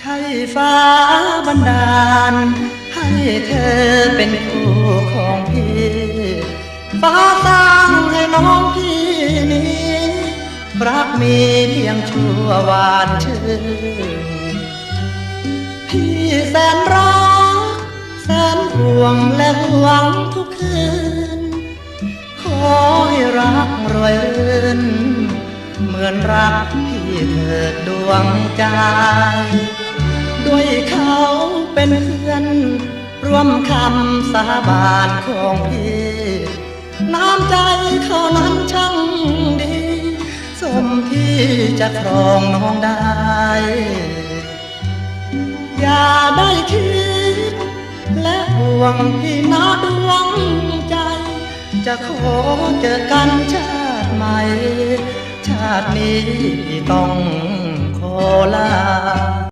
ໃຫ້ຟ້າບັນດານ ໃຫ້ເທີເປັນຄູ່ຂອງພີ່ ຟ້າສ້າງໃຫ້ນ້ອງພີ່ນີ້ ຮັກມີພຽງຊົ່ວຫວານຊື່ນ ພີ່ແສນຮັກ ແສນຫ່ວງ ແລະຫ່ວງທຸກຄືນ ຂໍໃຫ້ຮັກລວຍລື່ນ ເໝືອນຮັກພີ່ເທີດດວງໃຈ ດ້ວຍເຂົາເປັນເພື່ອນ ຮ່ວມຄຳສາບານຂອງພີ່ ນ້ຳໃຈເຂົານັ້ນຊ່າງດີ ສົມທີ່ຈະຄອງນ້ອງໄດ້ ຢ່າໄດ້ຄິດ ແລະຫ່ວງພີ່ນະດວງໃຈ ຈະຂໍເຈີກັນຊາດໃໝ່ ຊາດນີ້ຕ້ອງຂໍລາ.